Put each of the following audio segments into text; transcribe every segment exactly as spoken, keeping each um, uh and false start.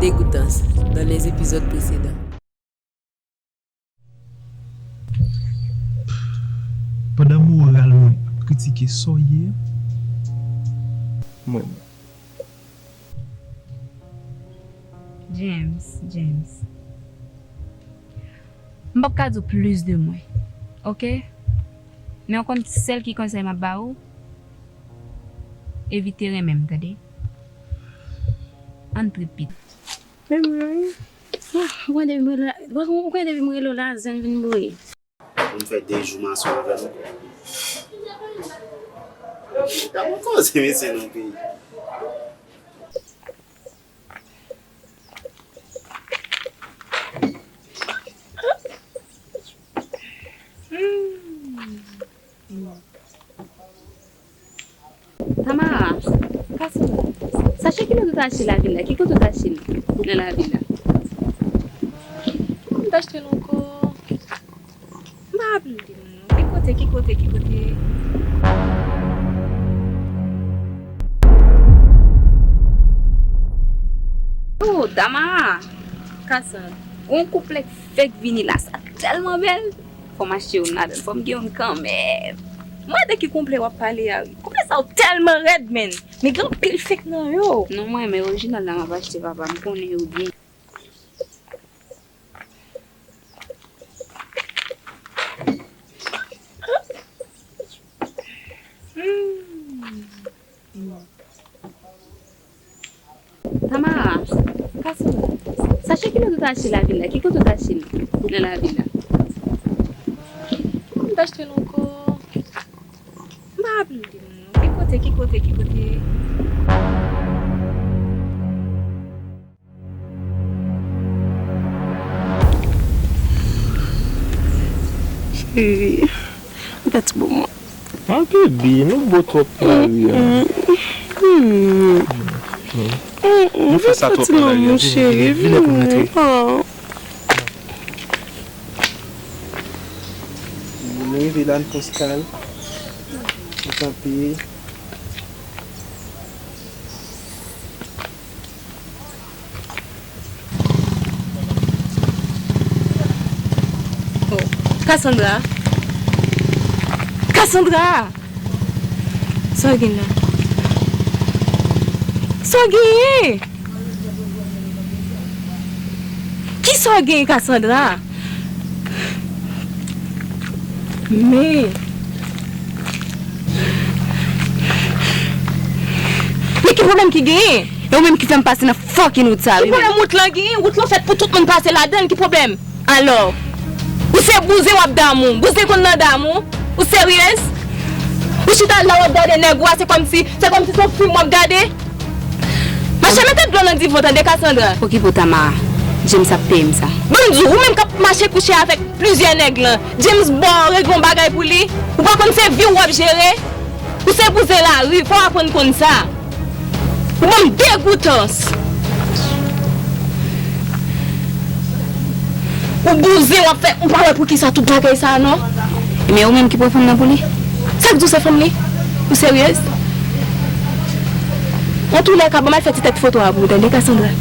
Dégoûtance dans les épisodes précédents. Pandan moral mwen ap kritike sa w ye a, mwen. James, James. M p ap ka di w plis de mwen, oke? Men w konn sèl ki konsèy m ap ba ou, evite renmen m, tande? Ann trip pita. Men mwen, ou konn depi m rele w la, ou konn depi m rele w la, zen vin bouyi. Pou m fè de jou m ansanm avè l ankò. Gade yon koze mesye nan peyi. Tamara, Cassandra, sache ki lòt ou t achte lavil la? Ki kote ou t achte l nan lavil la? Mwen t achte l ankò. M pa raple m non. Ki kote, ki kote, ki kote? Oh, Tamara, Cassandra, yon koup k fèk vini la, sa tèlman bèl. Fò m achte youn ladan, fò m gen youn kanmenm. Mwen de ki konplè w ap pale a wi. Konplè sa yo tèlman rèd, menn. Men gen anpil fake nan yo. Non, mwen, men orijinal la m ap achte, papa, m konnen yo byen. Tamara, Cassandra, sache ki lòt ou t achte lavil la? Ki kote ou t achte l nan lavil la? Mwen t achte l ankò. M pa raple m non. Ki kote, ki kote, ki kote? Cheri, ou pa ti bon mwen. Pa bebe, nou bo twòp nan lari a. Nou fè sa twòp nan lari a. Vini, vini, vini pou n antre. Nou rive la, n pran skal. Nou kanpe. Oh, Cassandra! Cassandra! Sa w gen la? Sa w genyen? Kisa w genyen, Cassandra? Men. Men ki pwoblèm ki genyen? E ou menm ki fè m pase nan fucking wout sa, wi. Ki pwoblèm wout lan genyen? Wout lan fèt pou tout moun pase ladan l, ki pwoblèm? Alò, ou se bouzen w ap damou, bouzen konn nan damou? Ou seryez? Ou chita la w ap gade nèg ou a, se kòmsi, se kòmsi se yon fim w ap gade? Mache mete dlo nan divan w tande, Cassandra. Okipe w Tamara, James ap peye m sa. Ban m di w, ou menm k ap mache kouche avèk plizyè nèg lan, James ba w regle yon bagay pou li? Ou pa konn se vi w w ap jere? Ou se bouzen lari, fò w aprann konn sa. Ou ban m degoutans. Ou bouzen w ap fè, ou pa wè poukisa tout bagay sa a non? Ebyen ou menm ki pran fanm nan pou li? Sa k di w se fanm li? Ou seryez? Antoulèka, ban m al fè ti tèt foto a pou ou tande, Cassandra.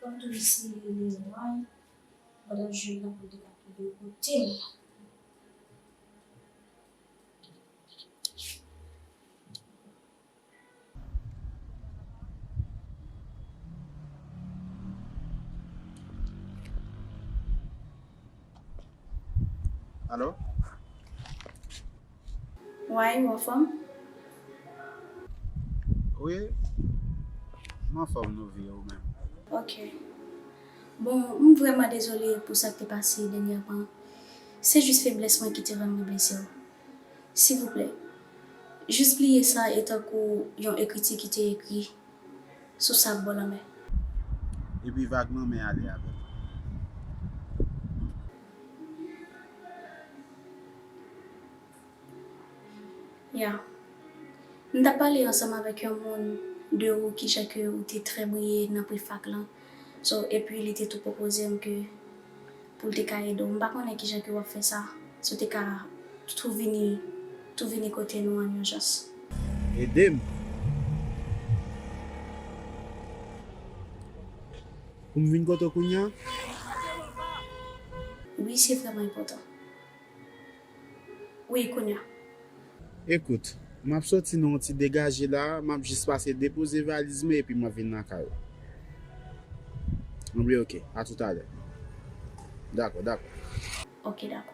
Fò m tou eseye rele Roy pandan m jwenn nan pou l te ka twouve kote m. Alo? Way, ou anfòm? Wi, m anfòm, Novi, e ou menm? Ok. Bon, m vrèman dezole pou sa k te pase dènyèman. Se jis feblès mwen ki te rann mwen blese w. Silvouplè, jis bliye sa e tankou yon ekriti ki te ekri sou sab bò lanmè. Epi vag lanmè ale avè l. Ya. M t ap pale ansanm avèk yon moun de ou, kijan ke ou te trè briye nan prefak lan. So, epi li te tou pwopoze m ke pou l te ka ede w. M pa konnen kijan ke w ap fè sa. Si w te ka tou vini, tou vini kote nou an ijans. Ede m? Pou m vin kote w kounye a? Wi, se vrèman enpòtan. Wi, kounye a. Ekout, m ap soti nan yon ti degaje la, m ap jis pase depoze valiz mwen epi m ap vin lakay ou. Anben, ok, a toutalè. Dakò, dakò. Ok, dakò.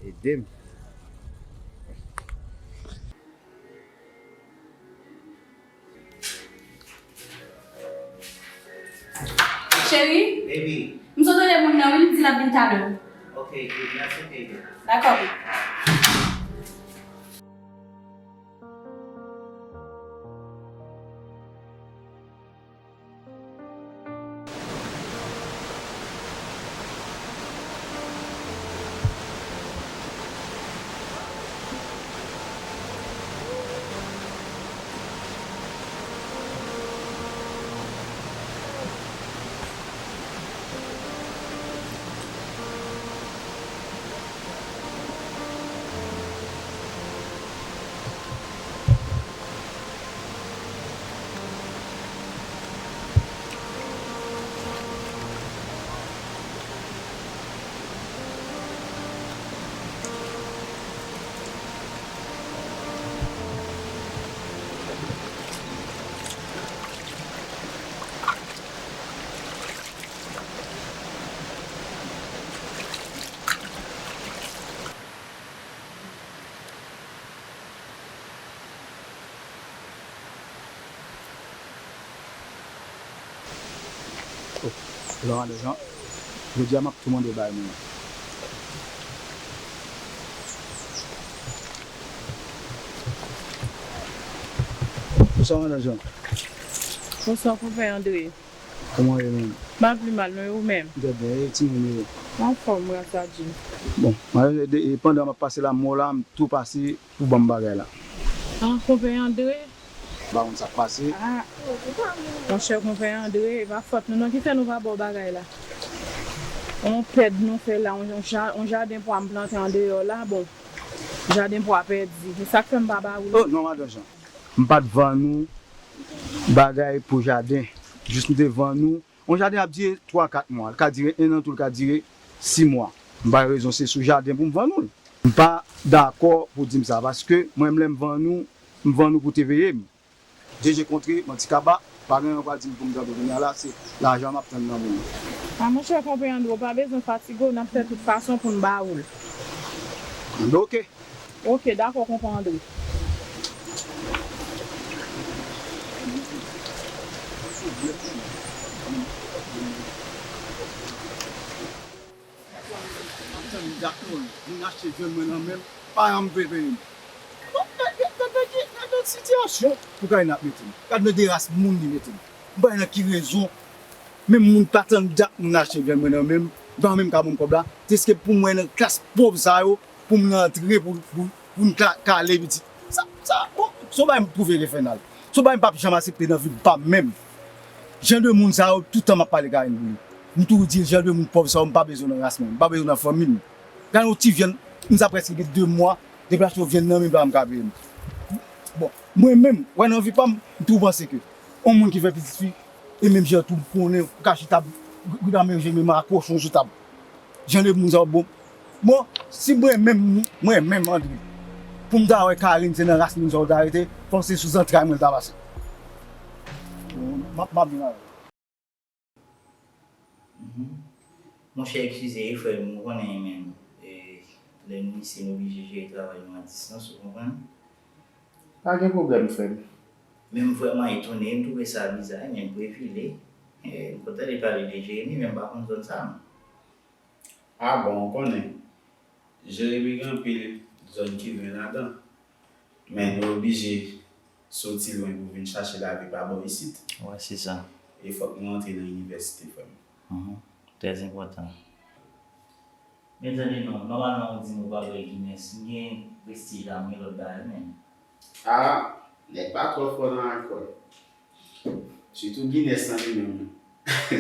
Ede m. Cheri, baby, m sot rele moun nan, wi, li di l ap vin talè. Ok, good. Mèsi, baby. Dakò, baby. Oh, Laurent Dejean, jodi a m ap tou mande w bagay mwen. Bonswa, Laurent Dejean. Bonswa, konpè Andre. Kòman w ye menm? M pa pi mal non, e ou menm? M trè byen, e timoun yo? M anfòm, gras a Dye. Bon, malgre de, e pandan m ap pase la, m wè w la, m tou pase pou ban m bagay la. Ah, konpè Andre? M pa konn sa k pase. Ah. Monchè, konpè Andre, e pa fòt nou non ki fè nou pa ba w bagay la. On pèd nou fè la, on, on ja-, on jaden pwa m plante andeyò la, bon, jaden pwa pèdi. Se sa k fè m pa ba ou l. Oh, non, madan Jean. M pa t vann ou bagay pou jaden. Jis m te vann ou. Yon jaden ap dire twa, kat mwa. L ka dire en an tou, l ka dire sis mwa. M pa gen rezon se sou jaden pou m vann ou l. M pa dakò pou w di m sa, paske mwen menm lè m vann ou, m vann ou pou w te peye m. De je kontre, manti kaba, pa gen anyen w pral di m pou m tande kounye a la, se lajan m ap tann nan men w. A monchè, konpè Andre, w pa bezwen fatige w, n ap fè tout fason pou n ba ou l. Anben, oke. Oke, dakò, konpè Andre. M ap tann dat mwen, moun achte vyann mwen nan men m, pa janm vle peye m. Bon, gad, gad, gad, gad, gad, gad sitiyasyon pou Karina ap mete m. Gad nan de ras moun li mete m. M pa wè nan ki rezon. Menm moun pa tann dat moun achte vyann mwen nan men m, pa menm ka ban m kòb la. Deske pou mwen nan klas pòv sa yo, pou m rantre, pou, pou, pou n ka kale pitit. Sa, sa, bon, se yon bagay m twouve enfènal. Se yon bagay m p ap janm aksepte nan vi m pa menm. Jan de moun sa yo, tout tan m ap pale Karine pou li. M toujou di l, jan de moun pòv sa yo, m pa bezwen nan ras mwen, m pa bezwen nan fanmi m. Gade yon ti vyann, m sa prèske gen de mwa, depi l achte yon vyann nan men m, pa janm ka peye m. Bon, Mwen menm, wè nan vi pa m, m tou panse ke yon moun ki fè pitit fi, e menm jan tou m konnen ou ka chita, gouda men je menm a kochon sou tab. Jan de moun sa yo bon. Bon, si mwen menm, mwen menm André, pou m ta wè Karine se nan ras moun sa yo ta rete, fòk se sou zantray mwen l ta pase. M ap, m ap vin avè w. Mhm. Monchè, eskize wi, frè m, ou konnen, men, e, lè nou isi, nou oblije jere travay nou a distans, ou konprann? Pa gen pwoblèm, frè m. Men m vrèman etone, m twouve sa biza, men m prefile. E, m kontan de pale de Jeremi, men m pa konn zòn sa, non. A bon, ou konnen, Jeremi gen anpil zòn ki lwen ladan. Men nou oblije soti lwen pou vin chache lavi pa bò isit. Wi, se sa. E fòk nou antre nan inivèsite, frè m. Mhm. Trè enpòtan. Men tande non, nòmalman ou di m ou pa bwè Guinness, m gen Prestige la, m gen lòt bagay menm. A, nèg pa twò fò nan alkòl. Sitou Guinness lan li menm.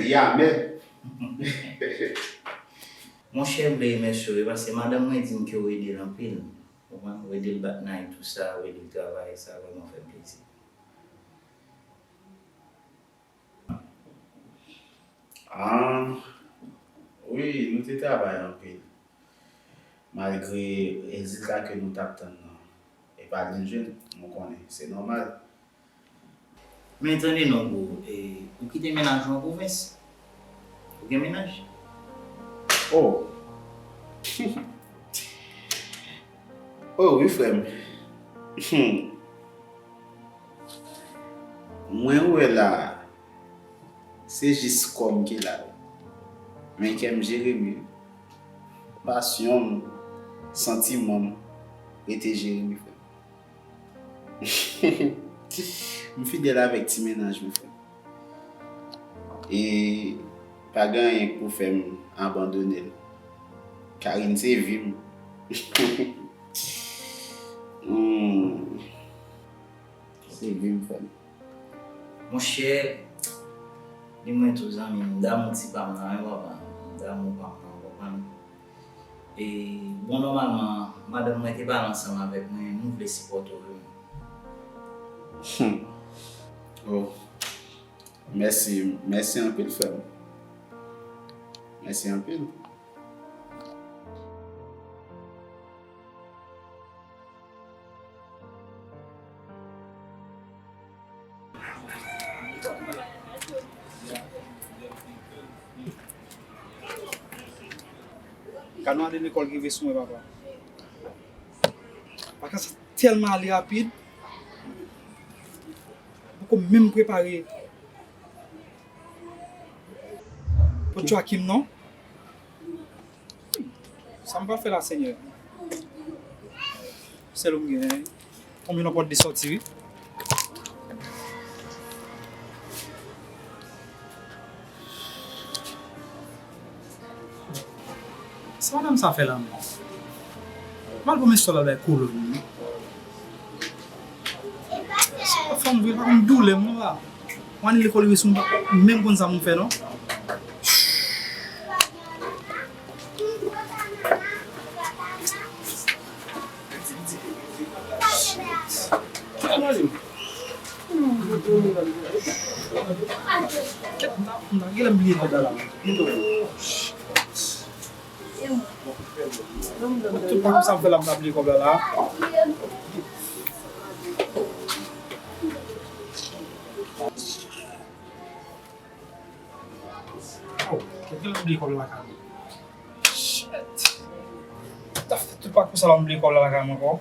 Li amè. Monchè, m vle remèsye w, paske madanm mwen di m ke w ede l anpil. Ou konprann? Ou ede l bat night, tou sa, ou ede l travay, sa vrèman fè m plezi. Ah, wi, nou te travay anpil. Malgre rezilta ke nou t ap tann nan, e pa l vin jwenn, nou konnen, se nòmal. Men tande non, bro, e, ou kite mennaj ou an pwovens? Ou gen mennaj? Oh! Oh, wi, frè m. Hmm. Mwen wè la, se jis kò m ki la wi. Men kè m Jeremi wi. Pasyon m, santiman m, rete Jeremi, frè m. M fidèl avèk ti mennaj mwen, frè m. E pa gen anyen k pou fè m abandone l. Karine se vi m. Hmm. Se vi m, frè m. Monchè, li mwen tou zanmi m, damou ti pa m nan, wi, papa. Damou pa m nan, w konprann? E, bon, nòmalman, madanm mwen te pale ansanm avèk mwen, nou vle sipòte w, wi. Hmm. Oh. Mèsi, mèsi anpil, frè m. Mèsi anpil. Gad yon ane lekòl ki rive sou mwen, papa. Vakans tèlman ale rapid, m poko menm prepare pou Joachim, non. Sa m pral fè la, Senyè? Sèl ou m gen, wi. Konbyen nan pòt de sòti, wi. Sa madanm sa fè la menm? M al pran men sòl al bay kolòn wi. Se pa fanm vre, pa konn doulè m non la. Mwen ale lekòl rive sou mwen, pa menm konn sa pou m fè non. Kèt, m ta, m ta genlè m bliye kòb la la. Tout pa konsa m fè la, m ta bliye kòb la la. Oh, kèt, genlè m bliye kòb la lakay mwen. Shit. Tout pa konsa la, m bliye kòb la lakay mwen ankò.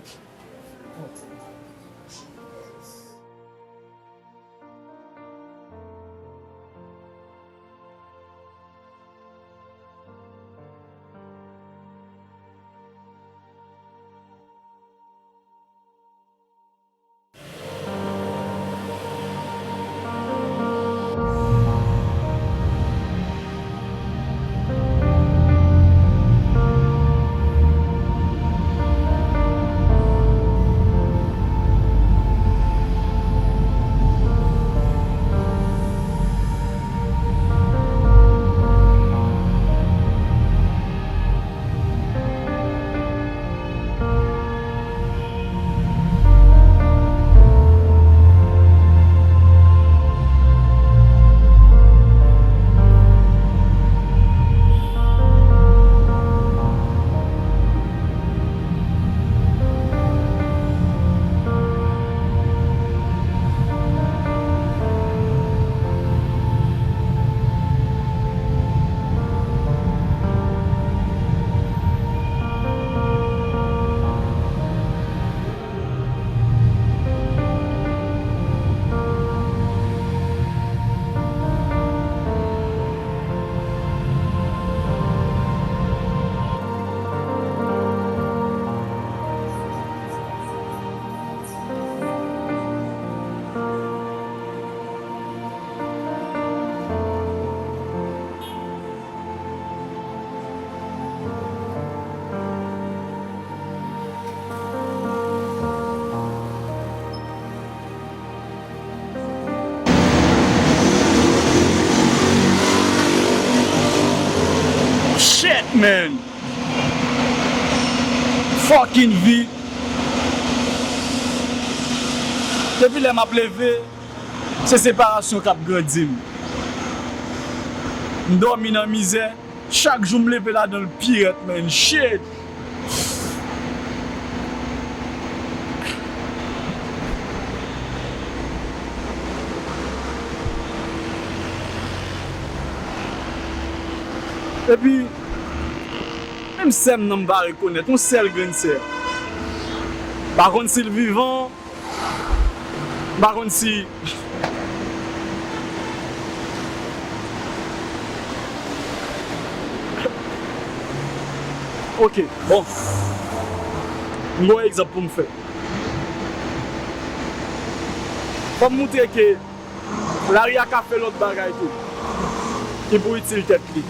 Man. Fucking vi. Depi lè m ap leve, se separasyon k ap grandi m. M dòmi nan mizè. Chak jou m leve ladan l pi rèd, man. Shit. Epi, menm sè m nan m pa rekonèt, yon sèl grenn sè. M pa konn si l vivan, m pa konn si. Ok, bon. M gen yon egzanp pou m fè. Fò m moutre ke lari a ka fè lòt bagay tou ki pou itil tèt li.